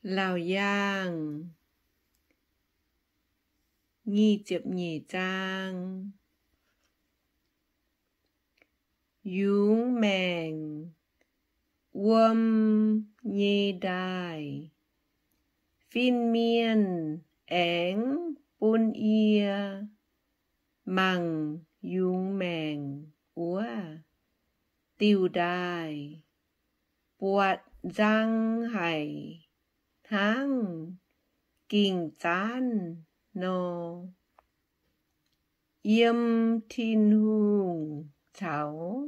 Laauc Yaangh nyic ziepc nyeic zaang. Yungz maengc wuom nyei ndaaih. Fin-mienh aengx bun yie mangc yungz maengc wuov diuh ndaaih, buatc nzang haic hnangv gingh zaanv nor. Yiem Tin-Hungh caux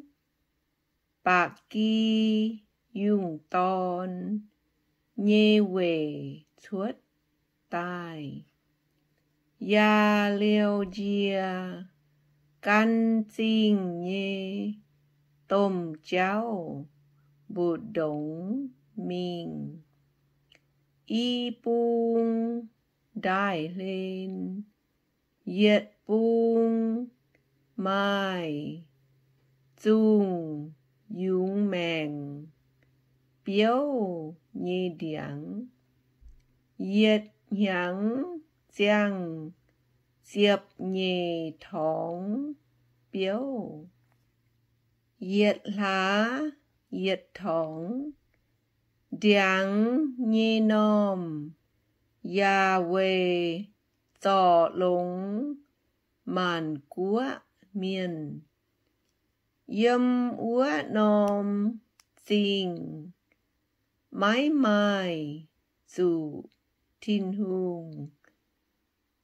ba'gi yungh dorn nyei weic cuotv daaih, yaac liouh njiec gan zingh nyei domh jauv mbu'ndongx mingh. I bung ndaaih hlen, yietc bung maaih zungh yungz maengc biouv nyei ndiangx, yietc hnyangx ziangh ziepc nyeic torngx biouv, yietc hlaax yietc torngx. Ndiangx nyei normh yaac weic zorc longx maanc guoqv mienh. Yiem wuov norm zingh maiv maaih zuqc Tin-Hungh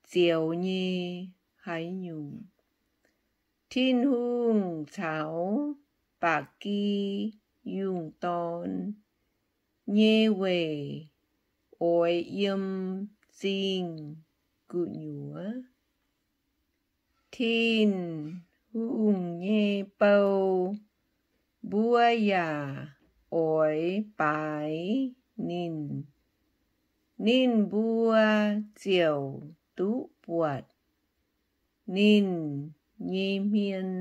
zioux nyei haaix nyungc. Tin-Hungh caux ba'gi yungh dorn nyei weic oix yiem zingh gu'nyuoz. Tin-Hungh nyei bou mbuo yaac oix baaix ninh. Ninh mbuo ziouc duqv buatc ninh nyei hmien,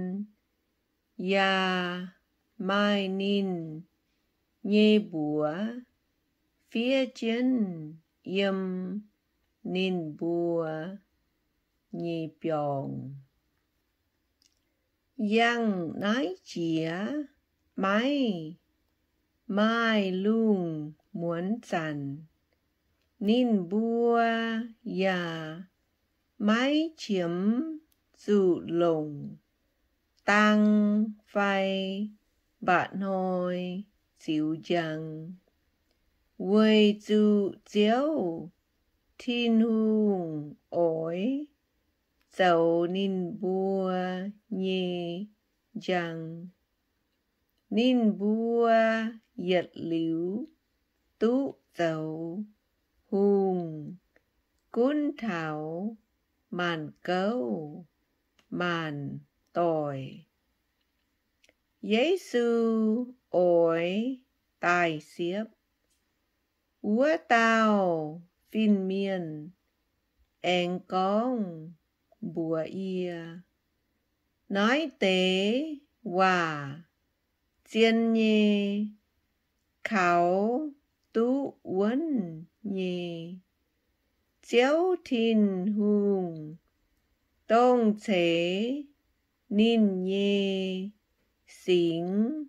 yaac maaih ninh nyei mbuox fiev jienv yiem ninh mbuo nyei biorngz. Yangh naaiv jiex maiv maaih lungh muonz zanc, ninh mbuo yaac maiv qiemx zuqc longc dang fai mba'hnoi ziux njang, weic zuqc Ziouv Tin-Hungh oix zoux ninh mbuo nyei njang. Ninh mbuo yietc liuz duqv zoux hungh gunv taux maanc gouv maanc doic. Yesu oix daaih siepv. Wuov dauh fin-mienh aengx gorngv mbuox yie, Naaiv deix waac zien nyei, kaux duqv wuonv nyei. Ziouv Tin-Hungh dongh ceix ninh nyei Singx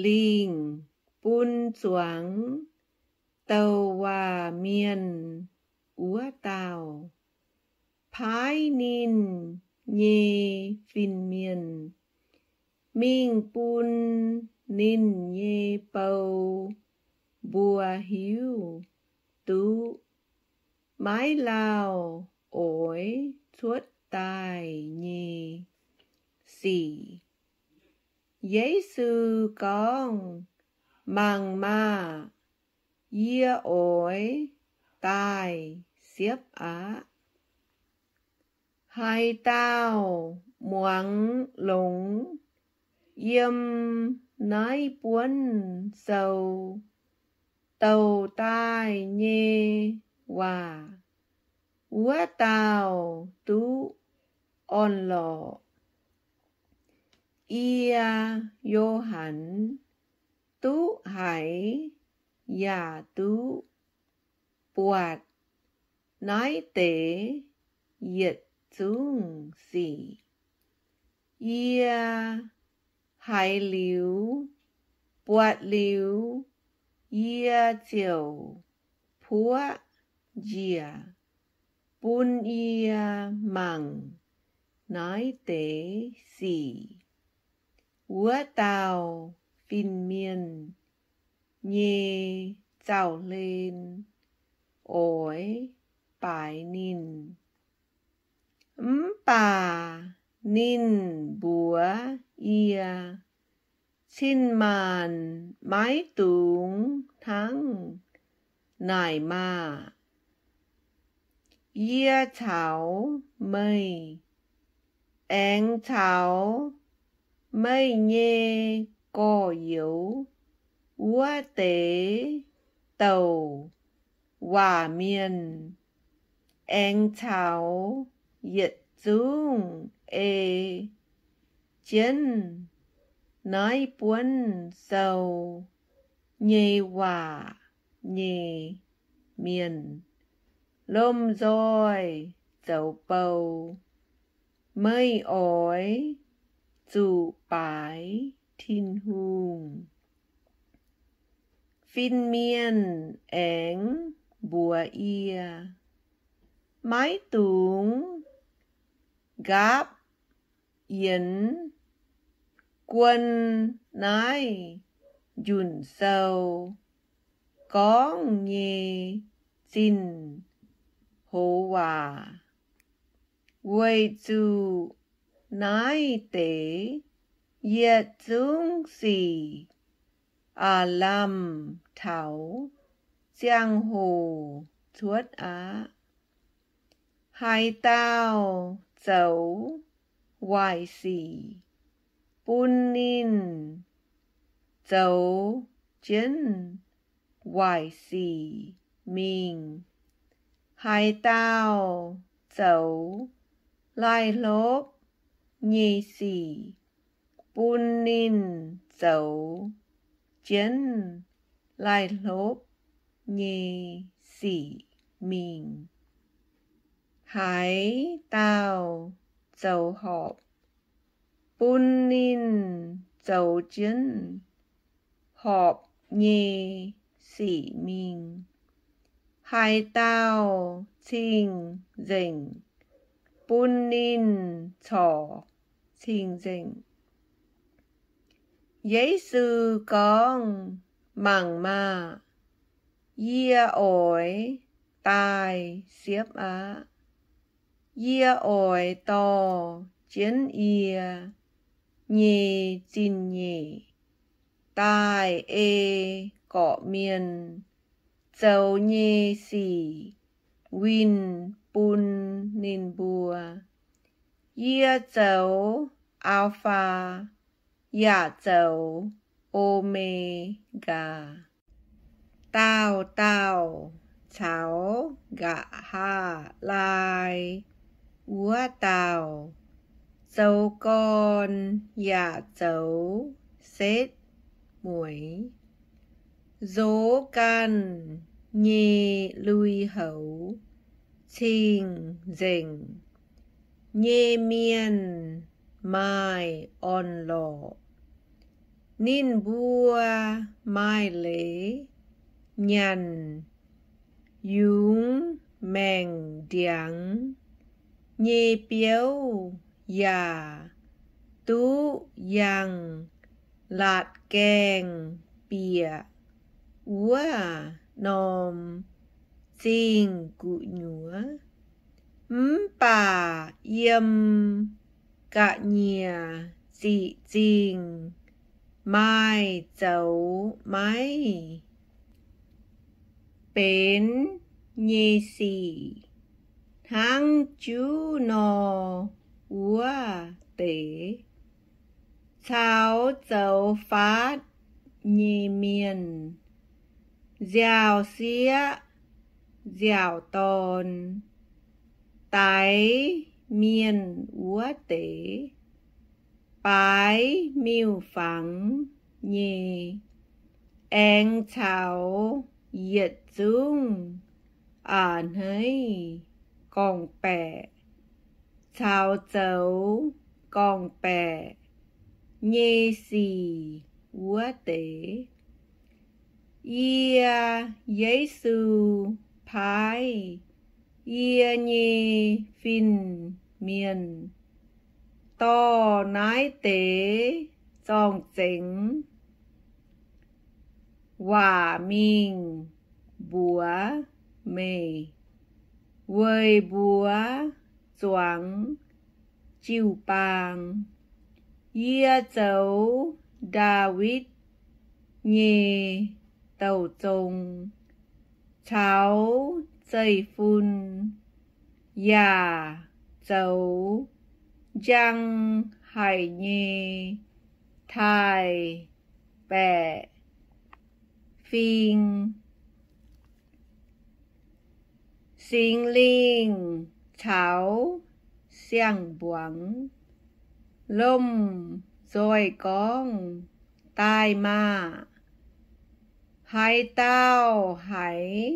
Lingh bun zuangx douc waac mienh wuov dauh, paaiv ninh nyei fin-mienh mingh bun ninh nyei bou mbuo hiuv duqv maiv lauh oix cuotv daaih nyei sic. Yesu gorngv, Mangc maah! Yie oix daaih siepv aqv. Haaix dauh muangx longx yiem naaiv buonv sou douc daaih nyei waac, wuov dauh duqv orn-lorqc. Yie, Yo^han, duqv haiz yaac duqv buatc naaiv deix yietc zungv sic. Yie haiz liuz, buatc liuz, yie ziouc puoqv njiec bun yie mangc naaiv deix sic. Wuov dauh fin-mienh nyei zaux-hlen oix baaix ninh. Mv baac ninh mbuox yie, Cin-maanc maiv dungx hnangv naaic maah! Yie caux meih aengx caux meih nyei gorx-youz wuov deix douc waac mienh aengx caux yietc zungv ei jienv naaiv buonv sou nyei waac nyei mienh lomh-nzoih zoux bou. Meih oix zuqc baaix Tin-Hungh. Fin-mienh aengx mbuox yie, Maiv dungx nqaapv yienx guon naaiv njunc sou gorngv nyei zinh hoz waac, weic zuqc naaiv deix yietc zungv sic aav lamh taux ziangh hoc cuotv aqv. Haaix dauh zoux waaic sic, bun ninh zoux jienv waaic sic mingh. Haaix dauh zoux laih hlopv nyei sic, bun ninh zoux jienv laih hlopv nyei sic mingh. Haaix dauh zoux horpc, bun ninh zoux jienv horpc nyei sic mingh. Haaix dauh cing-nzengc, bun ninh corc cing-nzengc. Yesu gorngv, Mangc maah! Yie oix daaih siepv aqv. Yie oix dorh jienv yie nyei zingh nyeic daaih ei gorqv-mienh zoux nyei sic winh bun ninh mbuo. Yie zoux Aa^faa yaac zoux O^me^gaa, daauh dauh caux nqa'haav laai wuov dauh, zoux gorn yaac zoux setv mueiz. Nzox ganh nyei lui-houx cing-nzengc nyei mienh maaih orn-lorqc. Ninh mbuo maaih leiz nyanc yungz maengc ndiangx nyei biouv yaac duqv yangh laatc gaengh bieqc wuov norm zingh gu'nyuoz. Mv baac yiem ga'nyiec ziqc zingh maaih zoux maiv benx nyei sic hnangv juv nor wuov deix, caux zoux faatv nyei mienh, nziaaux-sieqv, nziaaux-dorn, daix mienh wuov deix, baaix miuc-fangx nyei, aengx caux yietc zungv a'hneiv gorngv-baeqc caux zoux gorngv-baeqc nyei sic wuov deix. Yie, Yesu, paaiv yie nyei fin-mienh dorh naaiv deix zorng-zengx waac mingh mbuox meih, weic mbuox zuangx jiu-baang. Yie zoux Ndaawitv nyei douh zong caux zeiv-fun, yaac zoux njang haic nyei taaix-baeqc fing. Singx Lingh caux siang-mbuangz lomh nzoih gorngv, Daaih maah! Haaix dauh haiz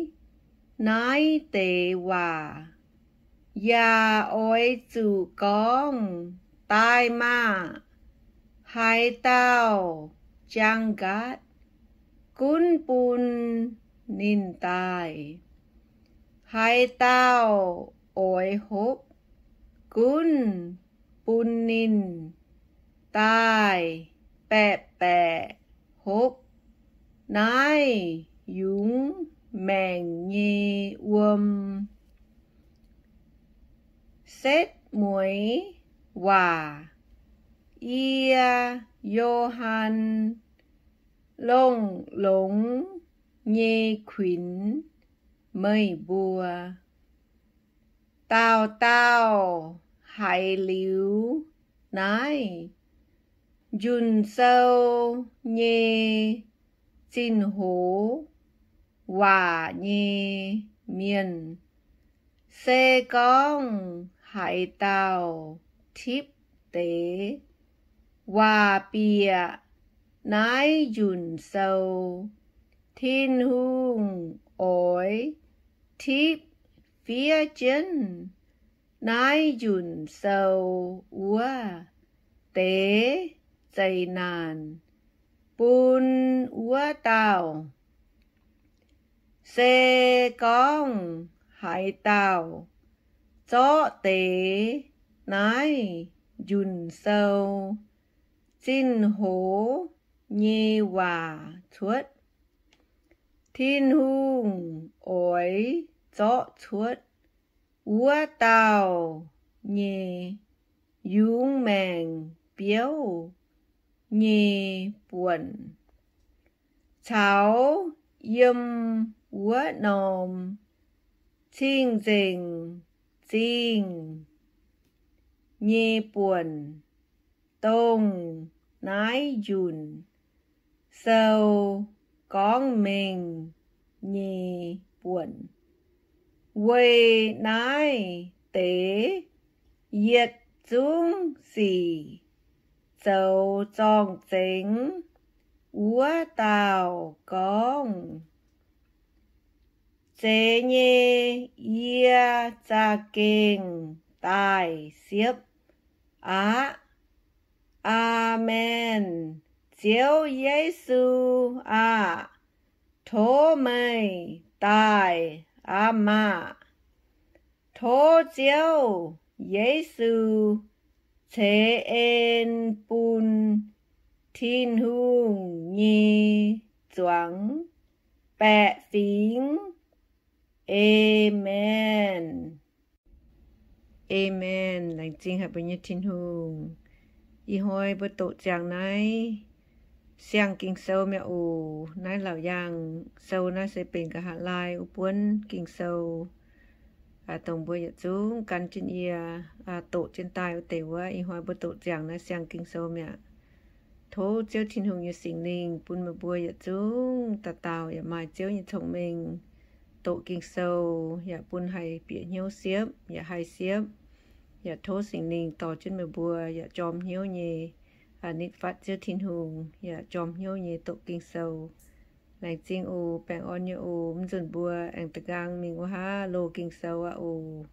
naaiv deix waac yaac oix zuqc gorngv, Daaih maah! Haaix dauh jangx nqaatv gunv bun ninh daaih. Haaix dauh oix hopv gunv bun ninh daaih baeqc baeqc hopv naaiv yungz maengc nyei wuom. Setv mueiz waac. Yie, Yo^han, longx-longx nyei kuinx meih mbuo. Dauh dauh haiz liuz naaiv njunc sou nyei zinh hoz waac nyei mienh, se gorngv haaix dauh tipv deix waac bieqc naaiv njunc sou, Tin-Hungh oix tipv fiev jienv naaiv njunc sou wuov deix zeqc naanc bun wuov dauh. Se gorngv haaix dauh zorqv deix naaiv njunc sou zinh hoz nyei waac cuotv, Tin-Hungh oix zorqv cuotv wuov dauh nyei yungz maengc biouv nyei buonc, caux yiem wuov norm cing-nzengc zingh nyei buonc, dongh naaiv njunc sou gorngv mengh nyei buonc. Weic naaiv deix yietc zungv sic zoux zorng-zengx wuov dauh gorngv, Zeiz nyei, yie za'gengh daaih siepv aqv. Aamen. Ziouv Yesu aah! Tov meih daaih aqv maah! Tov Ziouv Yesu ceix en bun Tin-Hungh nyei zuangx baeqc fingx. Aamen. Aamen. Laengz zingh haic mbuo nyei Tin-Hungh. Ih hnoi mbuo doqc ziangx naaiv siang-ging-sou mi'aqv oc. Naaiv Laauc Yaangh Sou naaiv se benx nqa'haav laai wuov buonv Ging-Sou, dongh mbuo yietc zungv gan jienv yie doqc jienv daaih wuov deix wuov. Ih hnoi mbuo doqc ziangx naaiv siang-ging-sou mi'aqv. Tov Ziouv Tin-Hungh nyei Singx Lingh bun meih mbuo yietc zungv dauh dauh yaac maaih Ziouv nyei cong-mengh doqc Ging-Sou, yaac bun haih bieqc hnyouv siepv, yaac haih siepv. Yaac tov Singx Lingh dorh jienv meih mbuo yaac jorm hnyouv nyei nitv fatv Ziouv Tin-Hungh, yaac jorm hnyouv nyei doqc Ging-Sou. Laengz zingh oc, baengh orn nyei oc. Mv nzunc mbuo aengx da'nqaang mingh wuov haav loz Ging-Sou aqv oc.